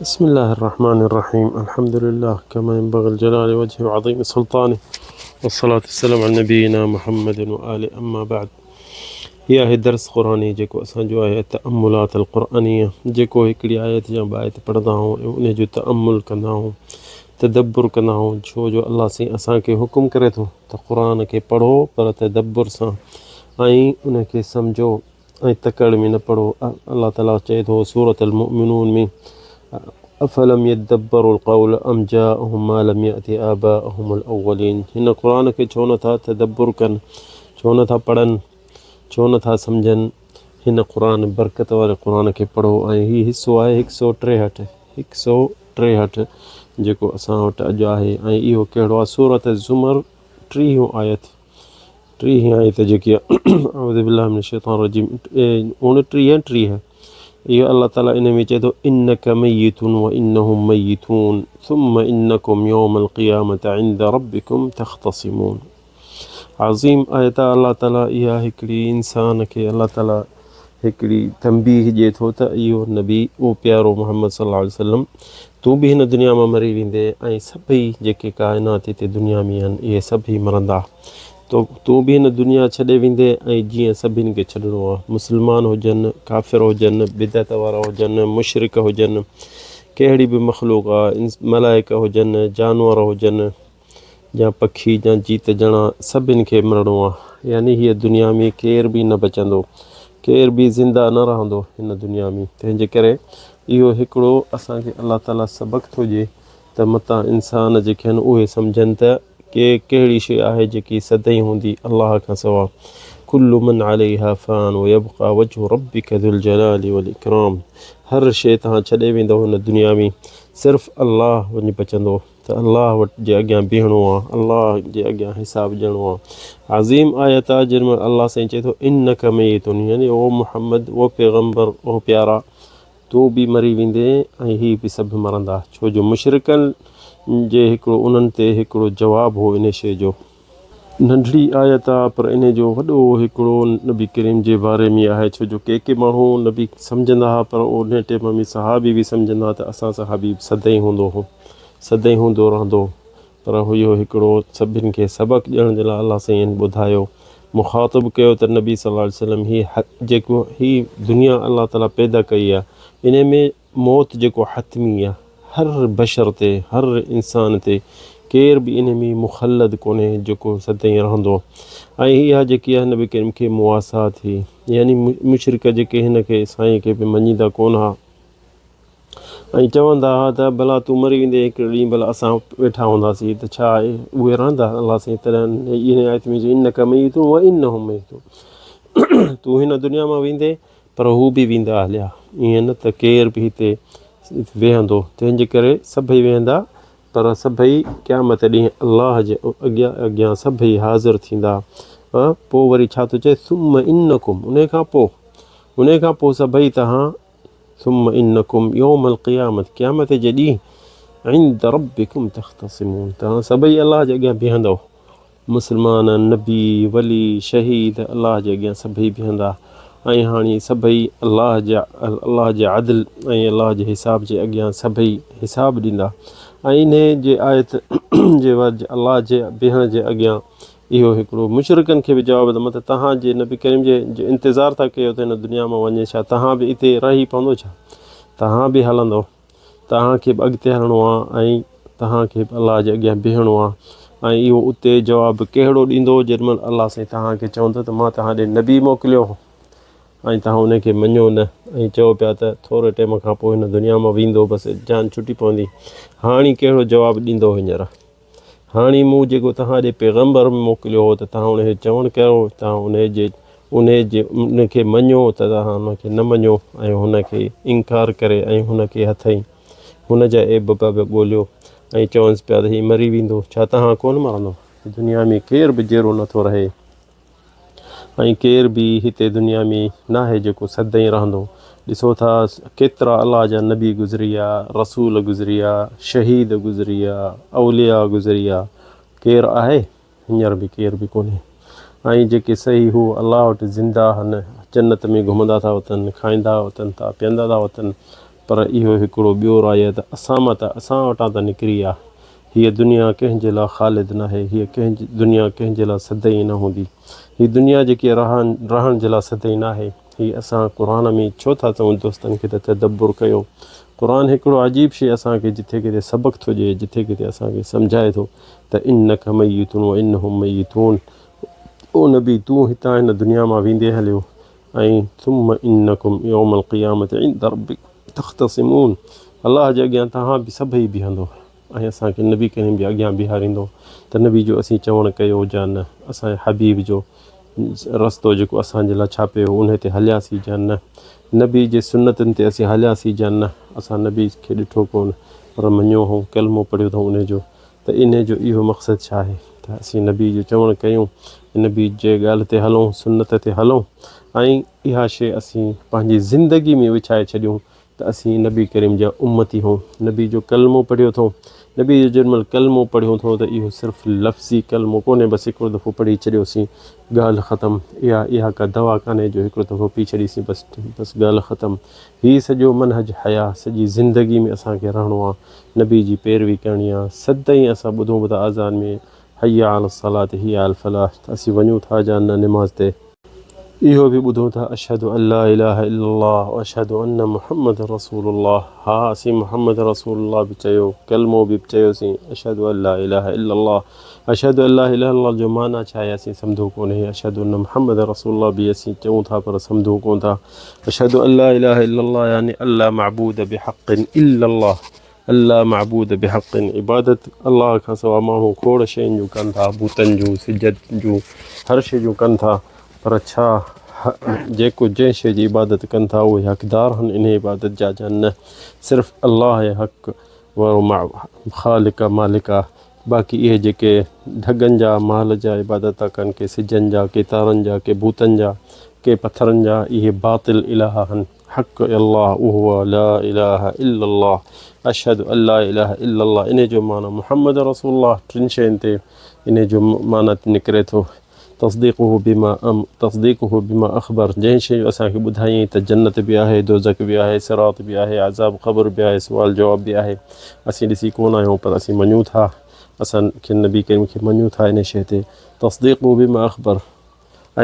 بسم الله الرحمن الرحيم الحمد لله كما ينبغي الجلال وجهه وعظيم سلطانه والصلاة والسلام على نبينا محمد وآله اما بعد هي آهي درس قرآني جيڪو اسان جو آهي تأملات القرآنية جيڪو هڪڙي آيت يا ٻه آيت پڙهندا آهيون ۽ ان جو تأمل ڪندا آهيون تدبر ڪندا آهيون ڇو جو الله سائين اسان کي حڪم ڪري ٿو ته قرآن کي پڙهو پر تدبر سان ۽ ان کي سمجهو ۽ تڪڙ ۾ نه پڙهو. الله تعاليٰ چئي ٿو سورة المؤمنون ۾ افلم يدبروا القول ام جاءهم ما لم يأت آباءهم الاولين هن قرآن کي ڇو نٿا تدبر ڪن، ڇو نٿا پڙهن، ڇو نٿا سمجهن، هن قرآن برڪت واري قرآن کي پڙهو ۽ هي حصو آهي هڪ سو ٽيهٺ هڪ سو ٽيهٺ جيڪو اسان وٽ اڄ آهي ۽ اهو ڪهڙو آهي سورة الزمر ٽيهون آيت ٽيهين آيت جيڪي اعوذ بالله من الشيطان الرجيم اوڻٽيهه 30 اهو الله تعالي ان ۾ چئي ٿو انک ميت و انهم ميتون ثم انکم يوم القيامة عند ربکم تختصمون عظيم آيت الله تعالي اها هڪڙي انسان کي الله تعالي هڪڙي تنبيهه ڏئي ٿو ته اهو نبي او پيارو محمد صلي الله عليه وسلم تون به هن دنيا مان مري ويندين ۽ سڀئي جيڪي ڪائنات هتي دنيا ۾ آهن اهي سڀئي مرندا تو تون به هن دنيا ڇڏي ويندين ۽ جيئن سڀني کي ڇڏڻو آهي مسلمان هجن ڪافر هجن بدعت وارا هجن مشرڪ هجن ڪهڙي به مخلوق آهي ملائڪ هجن جانور هجن يا پکي يا جيت جڻا سڀن کي مرڻو آ يعني هيء دنيا ۾ ڪير به نه بچندو ڪير به زنده نه رهندو هن دنيا ۾ تنهن جي ڪري اهو هڪڙو اسان کي الله تعالي سبق ٿو ڏئي ته متان انسان جيڪي آهن اهي سمجهن ته ڪي ڪهڙي شيء آهي جيڪي سدائين هوندي الله کان سوا ڪل من عليها فان ويبقى وجه ربك ذو الجلال والاڪرام هر شيء توهان ڇڏي ويندو هن دنيا ۾ صرف الله وڃي بچندو ته الله وٽ جي اڳيان بيهڻو آ، الله جي اڳيان حساب ڏيڻو آ. عظيم آيت آ جنھن ۾ الله سائين چئي ٿو انک ميت يعني او محمد او پيغمبر او پيارا تون به مري ويندين ۽ هي به سڀ مرندا ڇو جو مشرڪن جي هڪڙو انهن تي هڪڙو جواب هو انهي شيء جو. ننڍڙي آيت آ پر انهي جو وڏو هڪڙو نبي ڪريم جي باري ۾ آهي ڇو جو ڪي ڪي ماڻهو نبي سمجهندا ها پر انهي ٽيم ۾ صحابي به سمجهندا ها ته اسان سان حبيب سدائين هوندو هو سدائين هوندو رهندو پر اهو هڪڙو سڀن کي سبق ڏيڻ جي لاء الله سائين ٻڌايو مخاطب ڪيو ته نبي صلي الله عليه وسلم هي جيڪو هي دنيا الله تعالي پيدا ڪئي آ انهي ۾ موت جيڪو حتمي آ هر بشر تي هر انسان تي ڪير به انهي ۾ مخلد ڪونهي جيڪو سدائين رهندو ۽ اها جيڪي آهي نبي ڪريم کي مواسات هئي يعني مشرڪ جيڪي هن کي سائين کي به مڃيندا ڪونه ها ۽ چوندا ها ته ڀلا تون مري ويندين هڪڙي ڏينهن ڀلا اسان ويٺا هونداسين ته ڇا اهي رهندا الله سائين تڏهن انهي آيت ۾ چئي انڪ ميت و انهم ميتون تون هن دنيا مان ويندين پر هو به ويندا هليا. ائين نه ته ڪير به هتي ويهندو. تنهن جي ڪري سڀئي ويهندا، پر سڀئي قيامت ڏينهن الله جي اڳيان سڀئي حاضر ٿيندا. پوء وري ڇا ٿو چئي؟ ثم انڪم، انهي کان پوء، انهي کان پوء سڀئي توهان، ثم انڪم يوم القيامت، قيامت جي ڏينهن، عند ربڪم تختصمون، توهان سڀئي الله جي اڳيان بيهندؤ. مسلمان، نبي، ولي، شهيد الله جي اڳيان سڀئي بيهندا ۽ هاڻي سڀئي الله جي الله جي عدل ۽ الله جي حساب جي اڳيان سڀئي حساب ڏيندا ۽ انهي جي آيت جي ورج الله جي بيهڻ جي اڳيان اهو هڪڙو مشرڪن کي به جواب ته مطلب تهان جي نبي ڪريم جي انتظار ٿا ڪيو ته هن دنيا مان وڃي ڇا تهان به اتي رهي پوندو ڇا تهان به هلندو توهان کي به اڳتي هلڻو آ ۽ توهان کي به الله جي اڳيان بيهڻو آ ۽ اهو اتي جواب ڪهڙو ڏيندو جيڏي مهل الله سائين توهان کي چوندو ته مان توهان ڏي نبي موڪليو هو ۽ توهان ان کي مڃيو نه ۽ چئو پيا ته ٿوري ٽيم کان پوء هن دنيا مان ويندو بس جان ڇٽي پوندي هاڻي ڪهڙو جواب ڏيندو هينئر هاڻي مون جيڪو توهان ڏي پيغمبر موڪليو هو ته توهان ان کي چوڻ ڪيو، توهان انهي جي انهي جي ان کي مڃيو ته توهان ان کي نه مڃيو ۽ هن کي انڪار ڪري ۽ هن کي هٿئين هن جا عيب پيا ڳوليو ۽ چونس پيا ته هي مري ويندو، ڇا توهان ڪونه مرندو؟ دنيا ۾ ڪير به جيئرو نٿو رهي. ۽ ڪير به هتي دنيا ۾ ناهي جيڪو سدائين رهندو. ڏسو ٿا ڪيترا الله جا نبي گذري ويا، رسول گذري ويا، شهيد گذري ويا، اولياء گذري ويا، ڪير آهي؟ هينئر به ڪير به ڪونهي. ۽ جيڪي صحيح هو الله وٽ زنده آهن، جنت ۾ گهمندا ٿا وتن، کائيندا وتن ٿا، پيئندا ٿا وتن، پر اهو هڪڙو ٻيو راء آهي ته اسان مان ته اسان وٽان ته نڪري آ. هيء دنيا ڪنهن جي لاء خالد ناهي، هيء ڪنهن دنيا ڪنهن جي لاء سدائين نه هوندي. هي دنيا جيڪي رهڻ رهڻ جي لاء سدائين ناهي. هي اسان قرآن ۾ ڇو ٿا چئون دوستن کي ته تدبر ڪيو. قرآن هڪڙو عجيب شيء اسان کي جٿي ڪٿي سبق ٿو ڏئي، جٿي ڪٿي اسان کي سمجهائي ٿو ته انک ميت و انهم ميتون او نبي تون هتان هن دنيا مان ويندي هليو ۽ ثم انڪم يوم القيامة عند ربڪم تختصمون الله جي اڳيان توهان به سڀئي بيهندو ۽ اسان کي نبي ڪريم جي اڳيان بيهاريندو ته نبي جو اسين چوڻ ڪيو جا نه اسان جي حبيب جو رستو جيڪو اسان جي لاء ڇاپيو هو انهي تي هلياسين جا نه نبي جي سنتن تي اسين هلياسين جا نه اسان نبي کي ڏٺو ڪونه پر مڃيو هو ڪلمو پڙهيو اٿئون انهي جو ته انهي جو اهو مقصد ڇا آهي ته اسين نبي جو چوڻ ڪيون ۽ نبي جي ڳالهه تي هلون، سنت تي هلون ۽ اها شيء اسين پنهنجي زندگي ۾ وڇائي ڇڏيون ته اسين نبي ڪريم جا امتي هون، نبي جو ڪلمو پڙهيو اٿئون، نبي جو جنهن مهل ڪلمو پڙهيون اٿئون ته اهو صرف لفظي ڪلمو ڪونهي بس هڪڙو دفعو پڙهي ڇڏيوسين ڳالهه ختم، اها اها ڪا دوا ڪانهي جو هڪڙو دفعو پي ڇڏيسين بس بس ڳالهه ختم، هي سڄو منهج حياة سڄي زندگي ۾ اسان کي رهڻو آهي. نبي جي پيروي ڪرڻي آ سدائين اسان ٻڌون به ٿا اذان ۾ حي علی الصلوة حي علی الفلاح ته اسين وڃون ٿا جا نه نماز تي. اهو به ٻڌون ٿا اشهد ان لا اله الا الله واشهد ان محمد رسول الله ها اسين محمد رسول الله به چيو ڪلمو به چيوسين اشهد ان لا اله الا الله اشهد ان لا اله الا الله جو معنيٰ ڇا آهي اسين سمجهون ڪونهي اشهد ان محمد رسول الله به اسين چئون ٿا پر سمجهون ڪون ٿا اشهد ان لا اله الا الله يعني الا معبود بحق الا الله الا معبود بحق عبادت الله کان سوا ماڻهو کوڙ شين جون ڪن ٿا بوتن جون سج جون هر شي جون ڪن ٿا پر ڇا جيڪو جنهن شي جي عبادت ڪن ٿا اهي حقدار هن انهي عبادت جا جا نه صرف الله حق وارو خالق مالڪ آ باقي اهي جيڪي ڍڳن جا مال جا عبادت ٿا ڪن، ڪي سجن جا، ڪي تارن جا، ڪي ڀوتن جا، ڪي پٿرن جا، اهي باطل اله آهن. حق الله اهو آ، لا اله الا الله، اشهد ان لا اله الا الله، انهي جو معنيٰ محمد رسول الله، ٽن شين تي انهي جو معنيٰ نڪري ٿو. تصديقه بما ام تصديقه بما اخبر جنهن شيء جو اسان کي ٻڌايائين ته جنت به آهي، دوزخ به آهي، صراط به آهي، عذاب قبر به آهي، سوال جواب به آهي، اسين ڏسي ڪونه آهيون پر اسين مڃون ٿا، اسان کي نبي ڪريم کي مڃون ٿا انهي شيء تي تصديقه بما اخبر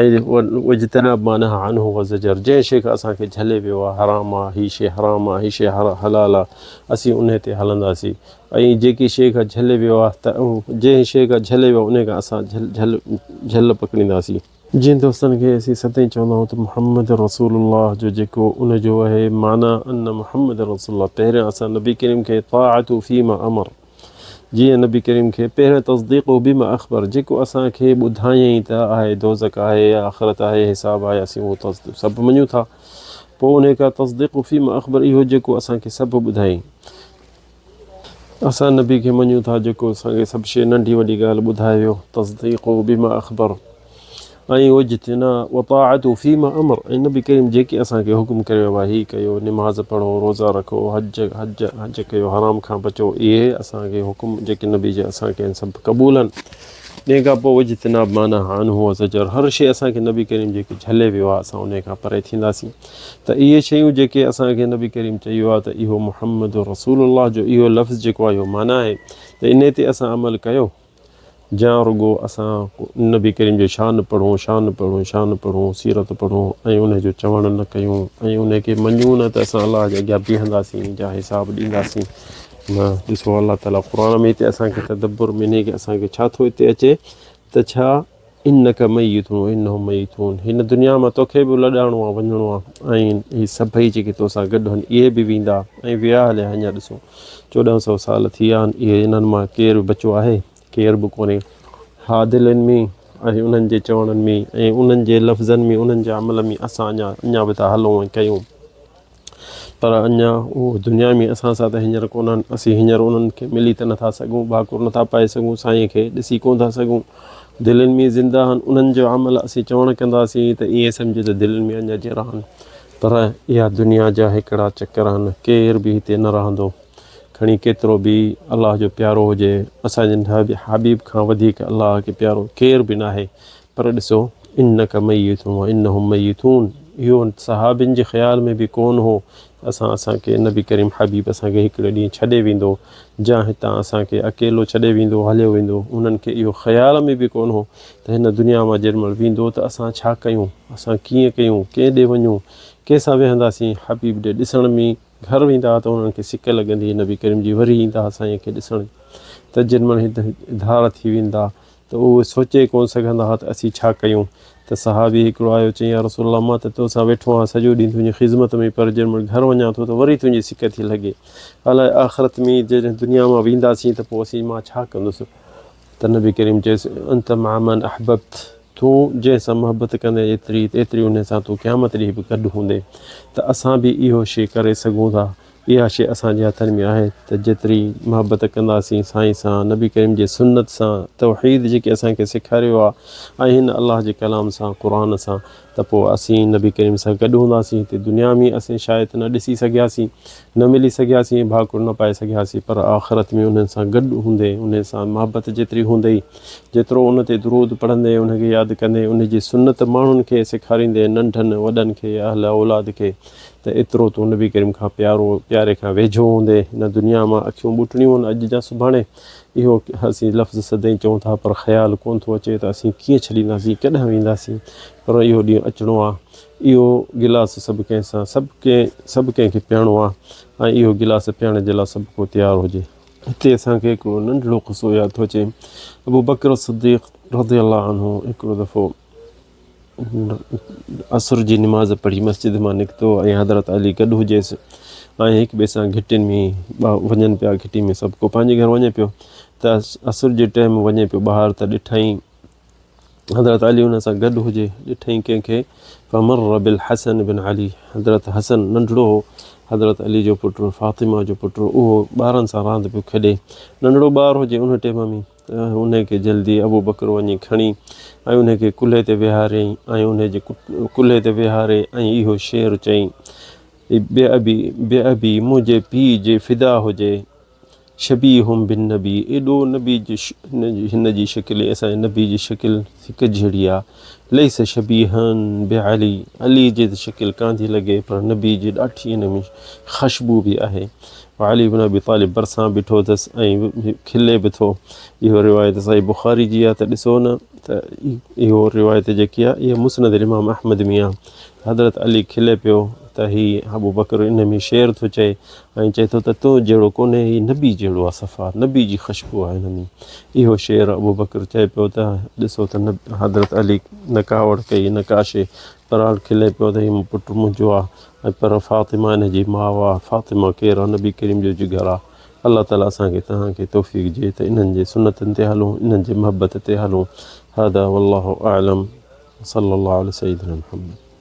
۽ واجتناب ما نهى عنه وزجر جنهن شيء کان اسان کي جهلي ويو آهي حرام آهي هي شيء حرام آهي هي شيء حلال آهي اسين انهي تي هلنداسين ۽ جيڪي شيء کان جهلي ويو آهي ته جنهن شيء کان جهلي ويو آهي انهي کان اسان جهل جهل جهل پڪڙينداسين. جيئن دوستن کي اسين سدائين چوندا آهيون ته محمد رسول الله جو جيڪو ان جو آهي معنيٰ ان محمد رسول الله پهريان اسان نبي ڪريم کي طاعته فيما امر جيئن نبي ڪريم کي پهريان تصديقه بما اخبر جيڪو اسان کي ٻڌايائين ته آهي دوزڪ آهي يا آخرت آهي حساب آهي اسين اهو سڀ مڃون ٿا پوء انهي کان تصديقه فيما اخبر اهو جيڪو اسان کي سڀ ٻڌايائين اسان نبي کي مڃون ٿا جيڪو اسان کي سڀ شيء ننڍي وڏي ڳالهه ٻڌائي ويو تصديقه بما اخبر ۽ اجتنا وطاعته فيما امر ۽ نبي ڪريم جيڪي اسان کي حڪم ڪري ويو آهي هي ڪيو نماز پڙهو روزا رکو حج حج حج ڪيو حرام کان بچو اهي اسان کي حڪم جيڪي نبي جي اسان کي سڀ قبول آهن تنهن کان پوء اجتناب ما نهي عنه وزجر هر شيء اسان کي نبي ڪريم جيڪي جهلي ويو آهي اسان انهي کان پري ٿينداسين ته اهي شيون جيڪي اسان کي نبي ڪريم چيو آهي ته اهو محمد رسول الله جو اهو لفظ جيڪو آهي اهو معنيٰ آهي ته انهي تي اسان عمل ڪيو جا رڳو اسان نبي ڪريم جو شان پڙهون شان پڙهون شان پڙهون سيرت پڙهون ۽ انهي جو چوڻ نه ڪيون ۽ انهي کي مڃون نه ته اسان الله جي اڳيان بيهنداسين جا حساب ڏينداسين نه ڏسو الله تعالي قرآن ۾ هتي اسان کي تدبر ۾ انهي کي اسان کي ڇا ٿو هتي اچي ته ڇا انڪ ميت و انهم ميتون هن دنيا مان توکي به لڏاڻو آ وڃڻو آ ۽ هي سڀئي جيڪي توسان گڏ هن اهي به ويندا ۽ ويا هليا اڃا ڏسو 1400 سال ٿي ويا آهن اهي انهن مان ڪير به بچو آهي ڪير به ڪونهي ها دلين ۾ ۽ انهن جي چوڻن ۾ ۽ انهن جي لفظن ۾ انهن جي عمل ۾ اسان اڃا اڃا به ٿا هلون ۽ ڪيون پر اڃا اهو دنيا ۾ اسان سان ته هينئر ڪونهن، اسين هينئر انهن کي ملي ته نٿا سگهون، ڀاڪر نٿا پائي سگهون، سائين کي ڏسي ڪونه ٿا سگهون، دلين ۾ زنده آهن، انهن جو عمل اسين چوڻ ڪنداسين ته ائين سمجهه ته دلين ۾ اڃا جيئرا آهن، پر اها دنيا جا هڪڙا چڪر آهن، ڪير به هتي نه رهندو، کڻي ڪيترو به الله جو پيارو هجي، اسان جي حبيب کان وڌيڪ الله کي پيارو ڪير به ناهي، پر ڏسو، انک ميت و انهم ميتون، اهو صحابين جي خيال ۾ به ڪونه هو ته اسان اسان کي نبي ڪريم حبيب اسان کي هڪڙي ڏينهن ڇڏي ويندو جا هتان اسان کي اڪيلو ڇڏي ويندو هليو ويندو. انهن کي اهو خيال ۾ به ڪونه هو ته هن دنيا مان جيڏي مهل ويندو ته اسان ڇا ڪيون، اسان ڪيئن ڪيون، ڪنهن ڏي وڃون، ڪنهن سان ويهنداسين، حبيب ڏي ڏسڻ ۾ گهر ويندا ها ته انهن کي سڪ لڳندي هئي نبي ڪريم جي وري ايندا ها سائين کي ڏسڻ ته جن مهل ڌار ٿي ويندا ته اهي سوچي ڪونه سگهندا ها ته اسين ڇا ڪيون ته صحابي هڪڙو آيو چيائين يا رسول الله مان ته تو سان ويٺو آهيان سڄو ڏينهن تنهنجي خذمت ۾ پر جنهن مهل گهر وڃان ٿو ته وري تنهنجي سڪ ٿي لڳي الائي آخرت ۾ جڏهن دنيا مان وينداسين ته پوء اسين مان ڇا ڪندس ته نبي ڪريم چيس انت مع من احببت تون جنهن سان محبت ڪندين ايتري ايتري انهي سان تون قيامت ڏينهن به گڏ هوندين ته اسان به اهو شيء ڪري سگهون ٿا اها شيء اسان جي هٿن ۾ آهي ته جيتري محبت ڪنداسين سائين سان نبي ڪريم جي سنت سان توحيد جيڪي اسان کي سيکاريو آهي ۽ هن الله جي ڪلام سان قرآن سان ته پوء اسين نبي ڪريم سان گڏ هونداسين. هتي دنيا ۾ اسين شايد نه ڏسي سگهياسين، نه ملي سگهياسين ۽ ڀاڪر نه پائي سگهياسين پر آخرت ۾ انهن سان گڏ هوندي، انهن سان محبت جيتري هوندئي، جيترو ان تي درود پڙهندين، ان کي ياد ڪندين، ان جي سنت ماڻهن کي سيکاريندين، ننڍن وڏن کي، اهل اولاد کي ته ايترو تون نبي ڪريم کان پيارو، پياري کان ويجهو هوندين. هن دنيا مان اکيون ٻوٽڻيون آهن اڄ جا سڀاڻي. اهو اسين لفظ سدائين چئون ٿا پر خيال ڪونه ٿو اچي ته اسين ڪيئن ڇڏينداسين، ڪڏهن وينداسين، پر اهو ڏينهن اچڻو آ. اهو گلاس سڀ ڪنهن سان سڀ ڪنهن سڀ ڪنهن کي پيئڻو آ ۽ اهو گلاس پيئڻ جي لاء سڀ ڪو تيار هجي. هتي اسان کي هڪڙو ننڍڙو قصو ياد ٿو اچي. ابوبڪر صديق رضي الله عنه هڪڙو دفعو عصر جي نماز پڙهي مسجد مان نڪتو ۽ حضرت علي گڏ هجيس ۽ هڪ ٻئي سان گهٽين ۾ وڃن پيا گهٽي ۾ سڀ ڪو پنهنجي گهر وڃي پيو ته عصر جي ٽائيم وڃي پيو ٻاهر ته ڏٺائين حضرت علي ان سان گڏ هجي ڏٺائين ڪنهن کي فمر بالحسن بن علي حضرت حسن ننڍڙو هو حضرت علي جو پٽ فاطمه جو پٽ اهو ٻارن سان راند پيو کيڏي ننڍڙو ٻار هجي ان ٽائيم ۾ ته انهي کي جلدي ابوبڪر وڃي کڻي ۽ انهي کي ڪلهي تي ويهاريائين ۽ انهي جي ڪلهي تي ويهاري ۽ اهو شعر چيائين، بأبي بأبي منهنجي پيء جي فدا هجي، شبيه بالنبي ايڏو نبي جي هن جي شڪل ۽ اسان جي نبي جي شڪل هڪ جهڙي آ، ليس شبيها بعلي علي جي ته شڪل ڪانه ٿي لڳي پر نبي جي ڏاٺي هن ۾ خشبو به آهي. علي بن ابي طالب ڀرسان بيٺو اٿس ۽ کلي به ٿو. اهو روايت صحيح بخاري جي آهي ته ڏسو نه ته اهو روايت جيڪي آهي اها مسند امام احمد ۾ آهي. حضرت علي کلي پيو ته هي ابوبڪر ان ۾ شعر ٿو چئي ۽ چئي ٿو ته تو جهڙو ڪونهي هي نبي جهڙو آهي صفا نبي جي خشبو آهي هن ۾. اهو شعر ابوبڪر چئي پيو ته ڏسو ته حضرت علي نه ڪاوڙ ڪئي نه ڪا شيء بهرحال کلي پيو ته هي پٽ منهنجو آهي ۽ پر فاطمه ان جي ماء آ، فاطمه ڪير آ؟ نبي ڪريم جو جگر آ. الله تعالي اسان کي توهان کي توفيق ڏئي ته انهن جي سنتن تي هلون، انهن جي محبت تي هلون. هذا والله اعلم وصلي الله علي سيدنا محمد.